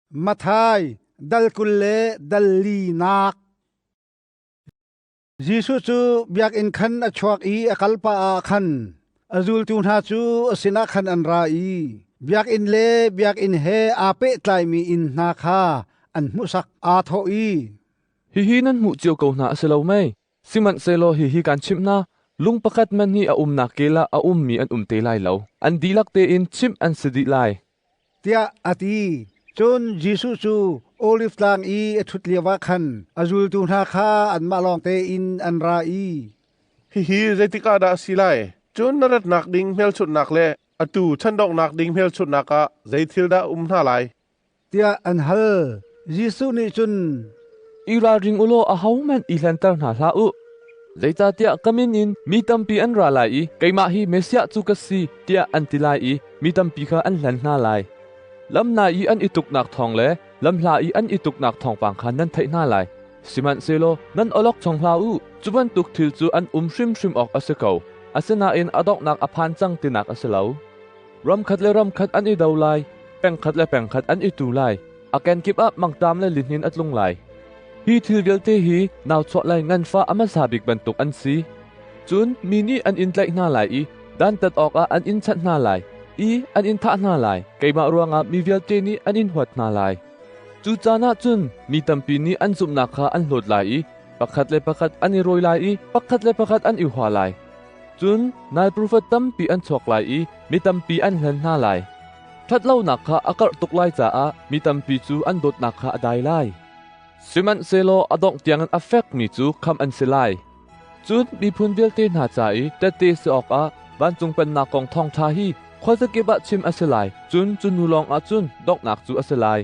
Matthai dal 24. Jesuh cu biakinn khan a chuak i a kalpah ah khan a zultu hna cu a sinah khan an ra i biakinn le biakinn he aa pehtlaimi inn hna kha an hmuhsak. Aa thawh i, Hihi nan hmuh cio ko hna a si lo mei? Sihmanhsehlaw hihi kaan chimh hna, lung pakhat hmanh hi a umnak kel ah a ummi an um te lai lo. An dihlak tein chimh an si dih lai. Tiah a ti. Cun Jesuh cu Oliv Tlang i a ṭhut lioah khan a zultu hna kha anmah lawng tein an ra i, Hihi zeitik ah dah a si lai? Cun na ratnak ding hmelchunhnak le atu chan donghnak ding hmelchunhnak ah zei thil dah um hna lai? Tiah an hal. Jesuh nih cun, I ralring u law ahohmanh i hlenter hna hlah u. Zeicahtiah ka min in mi tampi an ra lai i keimah hi Messiah cu ka si tiah an ti lai i mi tampi kha an hlen hna lai. Lamhna i an i tuknak thawng le lamhla i an i tuknak thawngpang kha nan theih hna lai. Sihmanhsehlaw nan awlokchong hlah u. Cu bantuk thil cu an um hrimhrim awk a si ko. Asinain a donghnak a phan cang tinak a si lo. Ram khat le ram khat an i do lai, peng khat le peng khat an i tu lai. A kenkip ah mangṭam le lihnin a tlung lai. Hi thil vialte hi nauchuah lai nganfah a hmasa bik bantuk an si. Cun mi nih an in tlaih hna lai i dantat awkah an in chanh hna lai i an in thah hna lai. Keimah ruangah mi vialte nih an in huat hna lai. Cu caan ah cun mi tampi nih an zumhnak kha an hlawt lai i pakhat le pakhat an i rawi lai i pakhat le pakhat an i hua lai. Cun nal profet tampi an chuak lai i mi tampi an hlen hna lai. Ṭhatlonak kha a karh tuk lai caah mi tampi cu an dawtnak kha a dai lai. Sihmanhsehlaw a dongh tiangin a fekmi cu khamh an si lai. Cun miphun vialte hna ca i tehte si awkah vancung pennak kong thawngṭha hi khuazakip ah chim a si lai, cun cu hnu lawngah cun donghnak cu a si lai.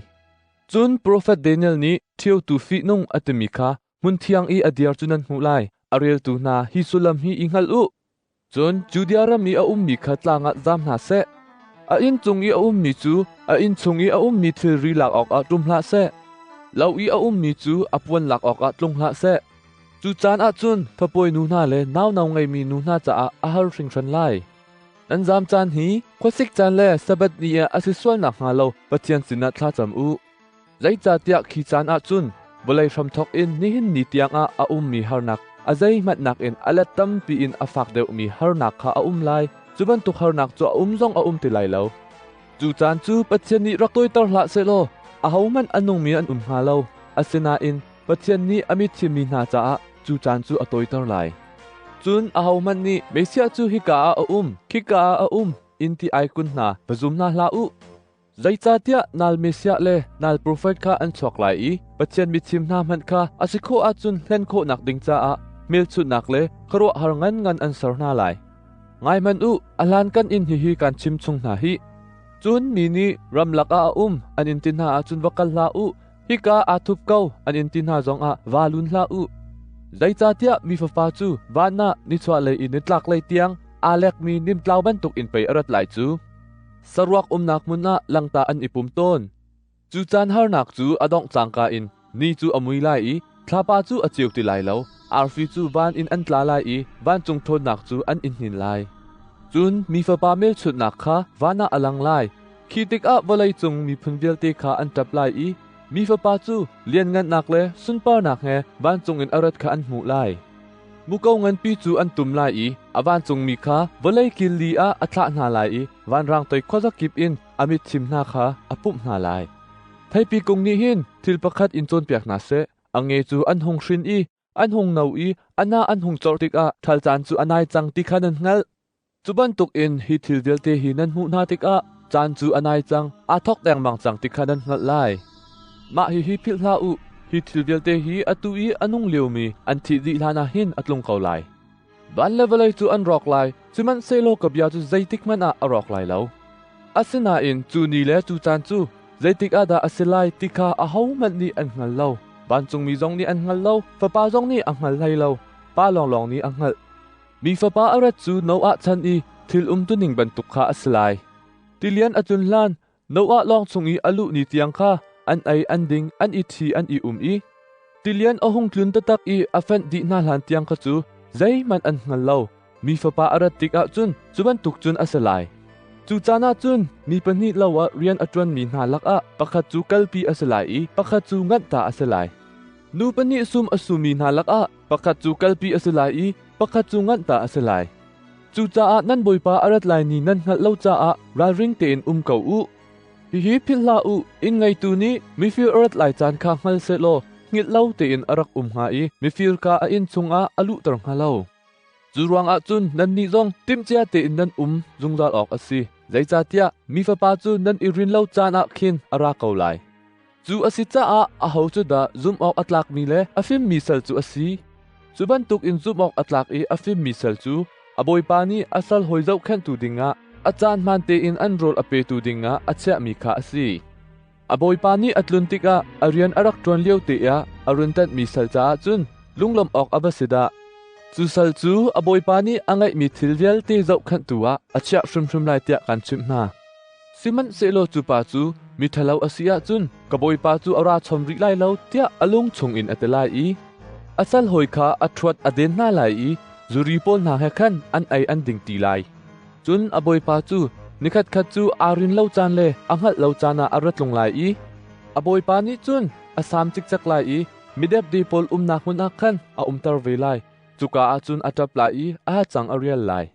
Cun profet Daniel nih ṭhiotu fihnung a timi kha hmunthiang i a dir cu nan hmuh lai. A reltu hna, hi sullam hi i hngal u. Cun Judea ram i a ummi kha tlang ah zam hna seh. A inn cung i a ummi cu a inn chung i a ummi thilri lak awkah ṭum hlah seh. Lo i a ummi cu a puan lak awkah tlung hlah seh. Cu caan ah cun fapawi nu hna le nauno ngeimi nu hna caah a har hringhran lai. Nan zam caan hi khuasik caan le Sabbath ni ah a si sual nakhnga lo Pathian sinah thla cam u. Zeicahtiah khi caan ah cun vawlei hramthawk in nihin ni tiangah a ummi harnak a zeihmanh nakin a let tampi in a fak deuhmi harnak kha a um lai. Cu bantuk harnak cu a um zong a um ti lai lo. Cu caan cu Pathian nih rak tawiter hlah sehlaw ahohmanh a nungmi an um hnga lo. Asinain Pathian nih a mitthimmi hna caah cu caan cu a tawiter lai. Cun ahohmanh nih Messiah cu hika ah a um, khika ah a um, in ti ai kun hna, va zum hna hlah u. Zeicahtiah nal Messiah le nal profet kha an chuak lai i Pathian mithim hna hmanh kha a si khawh ahcun hlen khawhnak ding caah hmelchunhnak le khuaruahhar nganngan an ser hna lai. Ngai hmanh u, a hlankan in hihi kaan chim chung hna hih. Cun mi nih ramlak ah a um an in ti hna ahcun va kal hlah u, hika aa thup ko an in ti hna zongah vaa lun hlah u. Zeicahtiah mi Fapa cu van ah nichuahlei in nitlaklei tiang aa lekmi nimtlau bantuk in pei a rat lai cu. Saruak umnak hmun ah langta an i pum tawn. Cu caan harnak cu a dongh cangka in ni cu a mui lai i thlapa cu a ceu ti lai lo, arfi cu van in an tla lai i vancung ṭhawnnak cu an i hnin lai. Cun mi Fapa hmelchunhnak kha van ah a lang lai. Khi tikah vawleicung miphun vialte kha an ṭap lai i mi Fapa cu lianngannak le sunparnak he vancung in a rat kha an hmuh lai. Muko nganpi cu an tum lai i a vancungmi kha vawlei kil li ah a thlah hna lai i vanrang toi khuazakip in a mitthim hna kha a pumh hna lai. Theipi kung nih hin thil pakhat in cawnpiak hna seh. A nge cu an hung hrin i an hung no i a nah an hung corh tikah ṭhal caan cu a nai cang ti kha nan hngalh. Cu bantukin hi thil vialte hi nan hmuh hna tikah caan cu a nai cang, aa thawk dengmang cang ti kha nan hngalh lai. Mah hihi philh hlah u, hi thil vialte hi atu i a nung liomi an thih dih hlanah hin a tlung ko lai. Van le vawlei cu an rawk lai, sihmanhsehlaw ka bia cu zeitikhmanh ah a rawk lai lo. Asinain cu ni le cu caan cu zeitik ah dah a si lai ti kha ahohmanh nih an hngal lo. Vancungmi zong nih an hngal lo, Fapa zong nih a hngal hlei lo, Pa lawnglawng nih a hngalh. Mi Fapa a rat cu Noah chan i thil umtuning bantuk kha a si lai. Tilian a tlun hlan Noah lawng chung i a luh ni tiang kha an ei an ding an i ṭhi an i um i tilian a hung tlun taktak i a fenh dih hna hlan tiang kha cu zeihmanh an hngal lo. Mi Fapa a rat tikah cun cu bantuk cun a si lai. Cu caan ah cun mi pahnih lo ah rian a ṭuanmi hna lakah pakhat cu kalpi a si lai i pakhat cu nganh ta a si lai. Nu pahnih sum a sumi hna lakah pakhat cu kalpi a si lai i pakhat cu nganh ta a si lai. Cucaah nan Bawipa a rat lai ni nan hngalh lo caah ralring tein um ko u. Hihi philh hlah u, inn ngeitu nih mifir a rat lai caan kha hngal sehlaw hngilh lo tein a rak um hnga i mifir kha a inn chungah a luhter hnga lo. Cu ruangah cun nannih zong timhcia tein nan um zungzal awk a si, zeicahtiah Mi Fapa cu nan i rin lo caan ah khin a ra ko lai. Cu a si caah aho cu dah zumh awk a tlakmi le a fimmi sal cu a si? Cu bantukin zumh awk a tlak i a fimmi sal cu a bawipa nih a sal hawi zohkhenhtu dingah a caan hmaan tein an rawl a petu dingah a chiahmi kha a si. A bawipa nih a tlun tikah a rian a rak ṭuan lio te ah a run tanhmi sal caah cun lunglawmh awk a va si dah! Cu sal cu a bawipa nih a ngeihmi thil vialte zohkhenhtu ah a chiah hrimhrim lai tiah kan chimh hna. Sihmanhsehlaw cu pa cu miṭhalo a si ahcun ka bawipa cu a ra chom rih lai lo tiah a lung chungin a ti lai i a sal hawi kha a ṭhuat a den hna lai i zuri pawl hna he khan an ei an ding ti lai. Cun a bawipa cu nikhatkhat cu aa rin lo caan le a hngalh lo caan ah a ra tlung lai i a bawipa nih cun a saam cikcek lai i midepde pawl umnak hmun ah khan a umter ve lai. Cuka ah cun a ṭap lai i a hacang a rial lai.